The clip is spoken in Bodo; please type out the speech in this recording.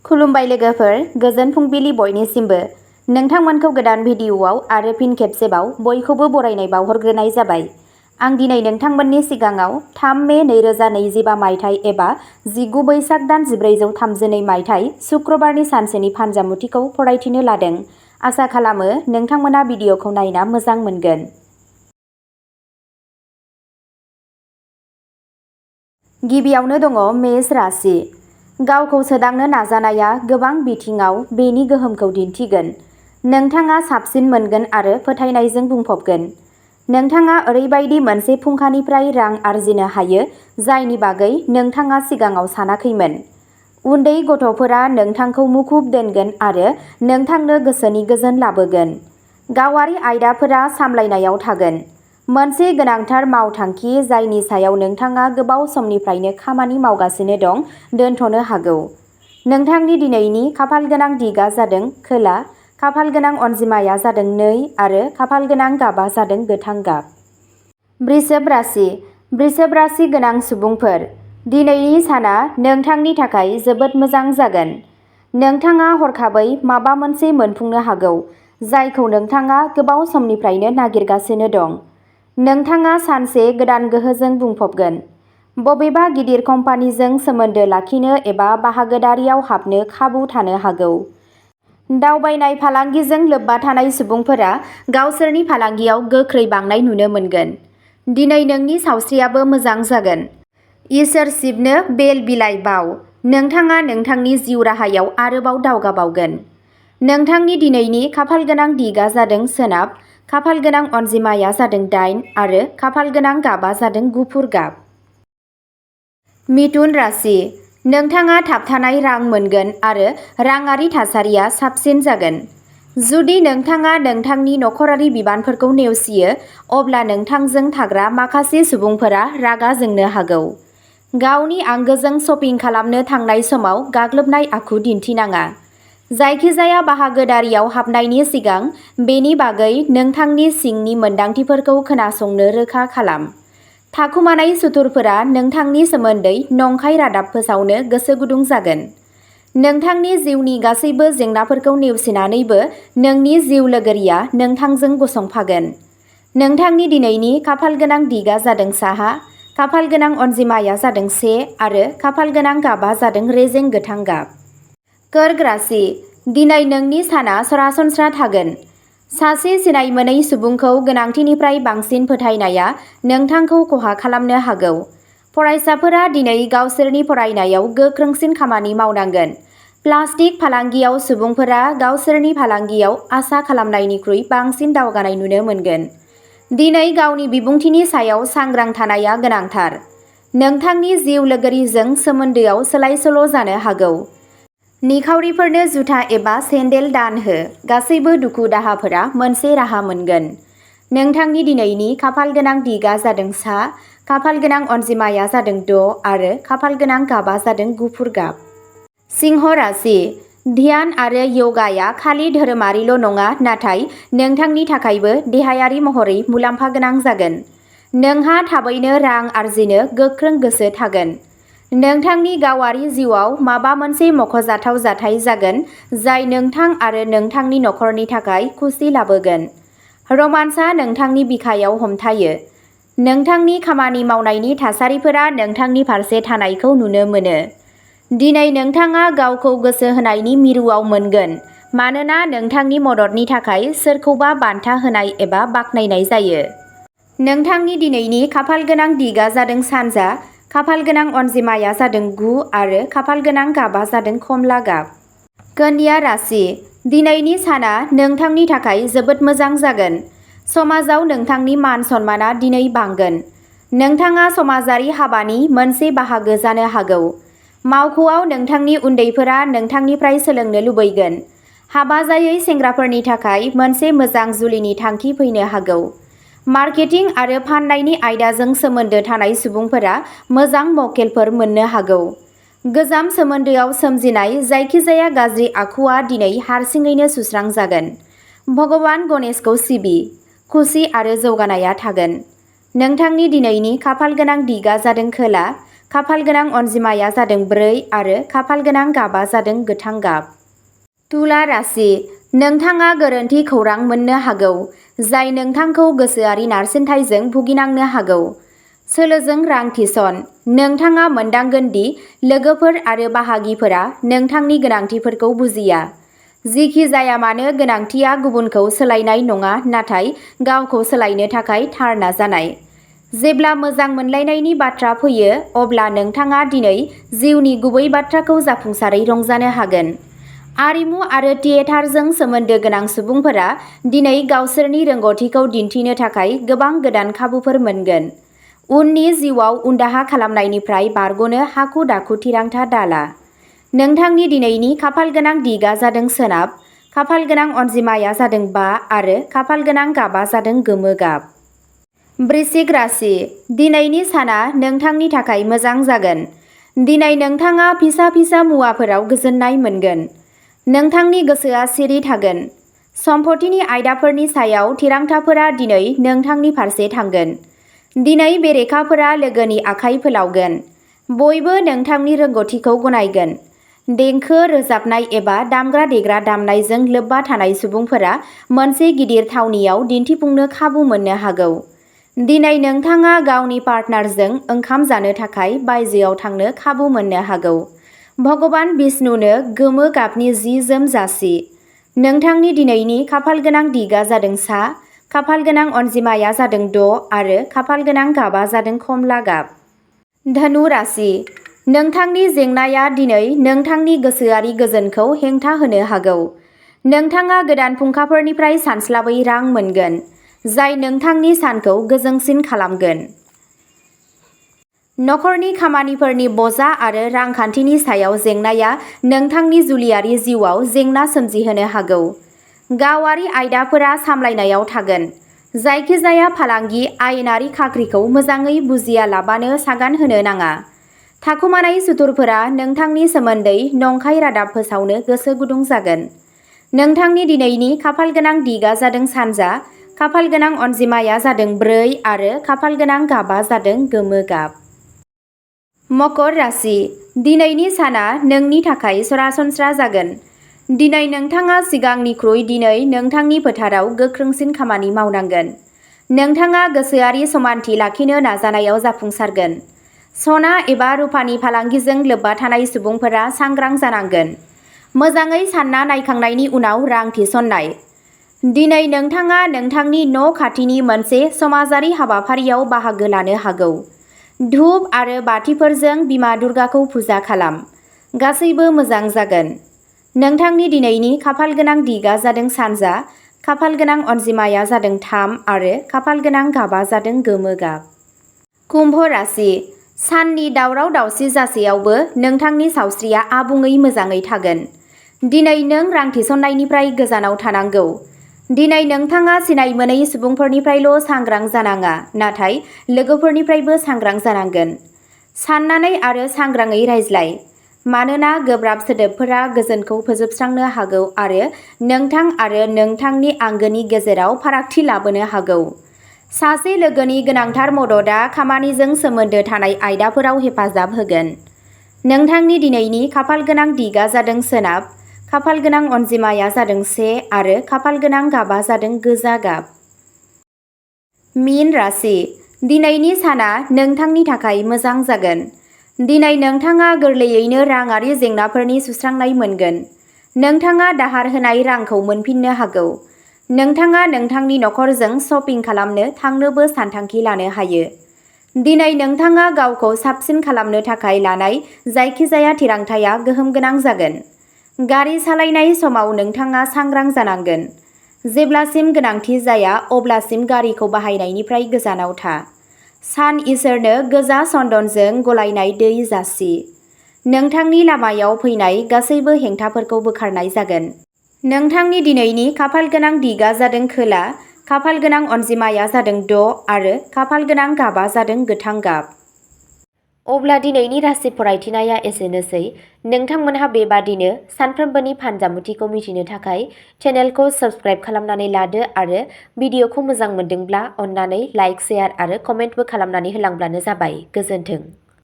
खुलुमबाय लोगोफोर, गोजोन फुंबिलि बयनिसिमबो। नोंथांमोनखौ गोदान भिडिअ'आव आरो फिन खेबसेबाव बयखौबो बरायनाय बावहरग्रोनाय जाबाय। आं दिनै नोंथांमोननि सिगाङाव 3 मे 2025 मायथाइ एबा 19 बैसाग दान 1432 मायथाइ सुक्रबारनि सानसेनि फानजामुथिखौ फरायथिनो लादों। आसा खालामो नोंथांमोना भिडिअ'खौ नायना मोजां मोनगोन। गिबियावनो दङ मेष राशि। गावखौ सोदांनो नाजानाया गोबां बिथिङाव बेनि गोहोमखौ दिन्थिगोन। नोंथाङा साबसिन मोनगोन आरो फोथायनायजों बुंफबगोन। नोंथाङा ओरैबायदि मोनसे फुंखानिफ्राय रां आरजिनो हायो जायनि बागै नोंथाङा सिगाङाव सानाखैमोन। उन्दै गथ'फोरा नोंथांखौ मुखुब दोनगोन आरो नोंथांनो गोसोनि गोजोन लाबोगोन। गावारि आयदाफोरा सामलायनायाव थागोन। मोनसे गोनांथार मावथांखि जायनि सायाव नोंथाङा गोबाव समनिफ्रायनो खामानि मावगासिनो दं दोनथ'नो हागौ। नोंथांनि दिनैनि खाफालगोनां दिगा जादों खोला, खाफालगोनां अनजिमाया जादों 2 आरो खाफालगोनां गाबा जादों गोथां गाब। वृषभ राशि। वृषभ राशि गोनां सुबुंफोर, दिनैनि साना नोंथांनि थाखाय जोबोद मोजां जागोन। नोंथाङा हरखाबै माबा मोनसे मोनफुंनो हागौ जायखौ नोंथाङा गोबाव समनिफ्रायनो नागिरगासिनो दं। नोंथाङा सानसे गोदान गोहोजों बुंफबगोन। बबेबा गिदिर कम्पानिजों सोमोन्दो लाखिनो एबा बाहागोदारियाव हाबनो खाबु थानो हागौ। दावबायनाय फालांगिजों लोब्बा थानाय सुबुंफोरा गावसोरनि फालांगियाव गोख्रै बांनाय नुनो मोनगोन। दिनै नोंनि सावस्रियाबो मोजां जागोन। इसोर शिबनो बेल बिलाइ बाव। नोंथाङा नोंथांनि जिउ राहायाव आरोबाव दावगाबावगोन। नोंथांनि दिनैनि खाफालगोनां दिगा जादों सोनाब, खाफालगोनां अनजिमाया जादों 8 आरो खाफालगोनां गाबा जादों गुफुर गाब। मिथुन राशि। नोंथाङा थाबथानाय रां मोनगोन आरो राङारि थासारिया साबसिन जागोन। जुदि नोंथाङा नोंथांनि नखरारि बिबानफोरखौ नेवसियो, अब्ला नोंथांजों थाग्रा माखासे सुबुंफोरा रागा जोंनो हागौ। गावनि आंगोजों शपिं खालामनो थांनाय समाव गाग्लोबनाय आखु दिन्थिनाङा। जायखिजाया बाहागोदारियाव हाबनायनि सिगां बेनि बागै नोंथांनि सिंनि मोनदांथिफोरखौ खोनासंनो रोखा खालाम। थाखुमानाय सुथुरफोरा नोंथांनि सोमोन्दै नंखाय रादाब फोसावनो गोसो गुदुं जागोन। नोंथांनि जिउनि गासैबो जेंनाफोरखौ नेवसिनानैबो नोंनि जिउ लोगोरिया नोंथांजों गसंफागोन। नोंथांनि दिनैनि खाफालगोनां दिगा जादों साहा, खाफालगोनां अनजिमाया जादों 1 आरो खाफालगोनां गाबा जादों रेजें गोथां गाब। कर्क राशि। दिनै नोंनि साना सरासनस्रा थागोन। सासे सिनाय मोनै सुबुंखौ गोनांथिनिफ्राय बांसिन फोथायनाया नोंथांखौ खहा खालामनो हागौ। फरायसाफोरा दिनै गावसोरनि फरायनायाव गोख्रोंसिन खामानि मावनांगोन। प्लास्टिक फालांगियाव सुबुंफोरा गावसोरनि फालांगियाव आसा खालामनायनिख्रुइ बांसिन दावगानाय नुनो मोनगोन। दिनै गावनि बिबुंथिनि सायाव सांग्रां थानाया गोनांथार। नोंथांनि जिउ लोगोरिजों सोमोन्दोआव सोलाय-सोल' जानो हागौ। निखावरिफोरनो जुथा एबा सेन्देल दान हो। गासैबो दुखु-दाहाफोरा मोनसे राहा मोनगोन। नोंथांनि दिनैनि खाफालगोनां दिगा जादों सा, खाफालगोनां अनजिमाया जादों 6 आरो खाफालगोनां गाबा जादों गुफुर गाब। सिंह राशि। ध्यान आरो य'गाया खालि धोरोमारिल' नङा नाथाय नोंथांनि थाखायबो देहायारि महरै मुलाम्फा गोनां जागोन। नोंहा थाबैनो रां आरजिनो गोख्रों गोसो थागोन। नोंथांनि गावारि जिउआव माबा मोनसे मख'जाथाव जाथाय जागोन जाय नोंथां आरो नोंथांनि नखरनि थाखाय खुसि लाबोगोन। रमान्सआ नोंथांनि बिखायाव हमथायो। नोंथांनि खामानि मावनायनि थासारिफोरा नोंथांनि फारसे थानायखौ नुनो मोनो। दिनै नोंथाङा गावखौ गोसो होनायनि मिरुआव मोनगोन मानोना नोंथांनि मददनि थाखाय सोरखौबा बान्था होनाय एबा बाख्नायनाय जायो। नोंथांनि दिनैनि खाफालगोनां दिगा जादों सानजा, खाफालगोनां अनजिमाया जादों 9 आरो खाफालगोनां गाबा जादों खमला गाब। कन्या राशि। दिनैनि साना नोंथांनि थाखाय जोबोद मोजां जागोन। समाजाव नोंथांनि मान-सन्माना दिनै बांगोन। नोंथाङा समाजारि हाबानि मोनसे बाहागो जानो हागौ। मावख'आव नोंथांनि उन्दैफोरा नोंथांनिफ्राय सोलोंनो लुबैगोन। हाबा जायै सेंग्राफोरनि थाखाय मोनसे मोजां जुलिनि थांखि फैनो हागौ। मार्केटिं आरो फाननायनि आयदाजों सोमोन्दो थानाय सुबुंफोरा मोजां मक्केलफोर मोननो हागौ। गोजाम सोमोन्दोआव सोमजिनाय जायखिजाया गाज्रि आखुआ दिनै हारसिङैनो सुस्रांजागोन। भगवान गणेशखौ सिबि। खुसि आरो जौगानाया थागोन। नोंथांनि दिनैनि खाफालगोनां दिगा जादों खोला, खाफाल गोनां अनजिमाया जादों 4 आरो खाफाल गोनां गाबा जादों गोथां गाब। तुला राशि, नोंथाङा गोरोन्थि खौरां मोननो हागौ, जाय नोंथांखौ गोसोआरि नारसिनथायजों भुगिनांनो हागौ। सोलोजों रां थिसन, नोंथाङा मोनदांगोन दि लोगोफोर आरो बाहागिफोरा नोंथांनि गोनांथिफोरखौ बुजिया। जिखि जाया मानो, गोनांथिया गुबुनखौ सोलायनाय नङा, नाथाय गावखौ सोलायनो थाखाय थार नाजानाय। जेब्ला मोजां मोनलायनायनि बाथ्रा फैयो, अब्ला नोंथाङा दिनै जिउनि गुबै बाथ्राखौ जाफुंसारै रंजानो हागोन। आरिमु आरो थियेटारजों सोमोन्दो गोनां सुबुंफोरा दिनै गावसोरनि रोंग'थिखौ दिन्थिनो थाखाय गोबां गोदान खाबुफोर मोनगोन। उननि जिउआव उनदाहा खालामनायनिफ्राय बारग'नो हाखु-दाखु थिरांथा दाला। नोंथांनि दिनैनि खाफाल गोनां दिगआ जादों सोनाब, खाफाल गोनां अनजिमाया जादों 5 आरो खाफाल गोनां गाबा जादों गोमो गाब। वृश्चिक राशि, दिनैनि साना नोंथांनि थाखाय मोजां जागोन। दिनै नोंथाङा फिसा-फिसा मुवाफोराव गोजोननाय मोनगोन। नोंथांनि गोसोआ सिरि थागोन। सम्पथिनि आयदाफोरनि सायाव थिरांथाफोरा दिनै नोंथांनि फारसे थांगोन। दिनै बेरेखाफोरा लोगोनि आखाइ फोलावगोन। बयबो नोंथांनि रोंग'थिखौ गनायगोन। देंखो रोजाबनाय एबा दामग्रा-देग्रा दामनायजों लोब्बा थानाय सुबुंफोरा मोनसे गिदिर थावनियाव दिन्थिफुंनो खाबु मोननो हागौ। दिनै नोंथाङा गावनि पार्टनारजों ओंखाम जानो थाखाय बायजोआव थांनो खाबु मोननो हागौ। भगबान विष्णुनो गोमो गाबनि जि-जोम जासि। नोंथांनि दिनैनि खाफाल गोनां दिगआ जादों सा, खाफाल गोनां अनजिमाया जादों 6 आरो खाफाल गोनां गाबा जादों खमला गाब। धनु राशि, नोंथांनि जेंनाया दिनै नोंथांनि गोसोआरि गोजोनखौ हेंथा होनो हागौ। नोंथाङा गोदान फुंखाफोरनिफ्राय सानस्लाबै रां मोनगोन, जाय नोंथांनि सानखौ गोजोंसिन खालामगोन। नखरनि खामानिफोरनि बजा आरो रांखान्थिनि सायाव जेंनाया नोंथांनि जुलियारि जिउआव जेंना सोमजिहोनो हागौ। गावारि आयदाफोरा सामलायनायाव थागोन। जायखिजाया फालांगि आयेनारि खाख्रिखौ मोजाङै बुजियालाबानो सागान होनो नाङा। थाखुमानाय सुथुरफोरा नोंथांनि सोमोन्दै नंखाय रादाब फोसावनो गोसो गुदुं जागोन। नोंथांनि दिनैनि खाफाल गोनां दिगआ जादों सानजा, खाफाल गोनां अनजिमाया जादों 4 आरो खाफाल गोनां गाबा जादों गोमो गाब। मकर राशि, दिनैनि साना नोंनि थाखाय सरासनस्रा जागोन। दिनै नोंथाङा सिगांनिख्रुइ दिनै नोंथांनि फोथाराव गोख्रोंसिन खामानि मावनांगोन। नोंथाङा गोसोआरि समानथि लाखिनो नाजानायाव जाफुंसारगोन। सना एबा रुफानि फालांगिजों लोब्बा थानाय सुबुंफोरा सांग्रां जानांगोन। मोजाङै सानना नायखांनायनि उनाव रां थिसननाय। दिनै नोंथाङा नोंथांनि न' खाथिनि मोनसे समाजारि हाबाफारियाव बाहागो लानो हागौ। धूप आरो बाथिफोरजों बिमा दुर्गाखौ फुजा खालाम। गासैबो मोजां जागोन। नोंथांनि दिनैनि खाफाल गोनां दिगआ जादों सानजा, खाफाल गोनां अनजिमाया जादों 3 आरो खाफाल गोनां गाबा जादों गोमो गाब। कुम्भ राशि, साननि दावराव-दावसि जासेयावबो नोंथांनि सावस्रिया आबुङै मोजाङै थागोन। दिनै नों रां थिसननायनिफ्राय गोजानाव थानांगौ। दिनै नोंथाङा सिनाय मोनै सुबुंफोरनिफ्रायल' सांग्रां जानाङा, नाथाय लोगोफोरनिफ्रायबो सांग्रां जानांगोन। साननानै आरो सांग्राङै रायज्लाय, मानोना गोब्राब सोदोबफोरा गोजोनखौ फोजोबस्रांनो हागौ आरो नोंथां आरो नोंथांनि आंगोनि गेजेराव फारागथि लाबोनो हागौ। सासे लोगोनि गोनांथार मददआ खामानिजों सोमोन्दो थानाय आयदाफोराव हेफाजाब होगोन। नोंथांनि दिनैनि खाफाल गोनां दिगआ जादों सोनाब, खाफाल गोनां अनजिमाया जादों 1 आरो खाफाल गोनां गाबा जादों गोजा गाब। मीन राशि, दिनैनि साना नोंथांनि थाखाय मोजां जागोन। दिनै नोंथाङा गोरलैयैनो राङारि जेंनाफोरनि सुस्रांनाय मोनगोन। नोंथाङा दाहार होनाय रांखौ मोनफिननो हागौ। नोंथाङा नोंथांनि नखरजों शपिं खालामनो थांनोबो सानथांखि लानो हायो। दिनै नोंथाङा गावखौ साबसिन खालामनो थाखाय लानाय जायखिजाया थिरांथाया गोहोम गोनां जागोन। गारि सालायनाय समाव नोंथाङा सांग्रां जानांगोन। जेब्लासिम गोनांथि जाया अब्लासिम गारिखौ बाहायनायनिफ्राय गोजानाव था। सान इसोरनो गोजा चन्दनजों गलायनाय दै जासि। नोंथांनि लामायाव फैनाय गासैबो हेंथाफोरखौ बोखारनाय जागोन। नोंथांनि दिनैनि खाफाल गोनां दिगआ जादों खोला, खाफाल गोनां अनजिमाया जादों 6 आरो खाफाल गोनां गाबा जादों गोथां गाब। अब्ला दिनैनि राशि फरायथिनाया एसेनोसै। नोंथांमोनहा बेबादिनो सानफ्रोमबोनि फानजामुथिखौ मिथिनो थाखाय चेनेलखौ साबस्क्राइब खालामनानै लादो आरो भिडिअखौ मोजां मोनदोंब्ला अन्नानै लाइक, शेयार आरो कमेन्टबो खालामनानै होलांब्लानो जाबाय। गोजोन्थों।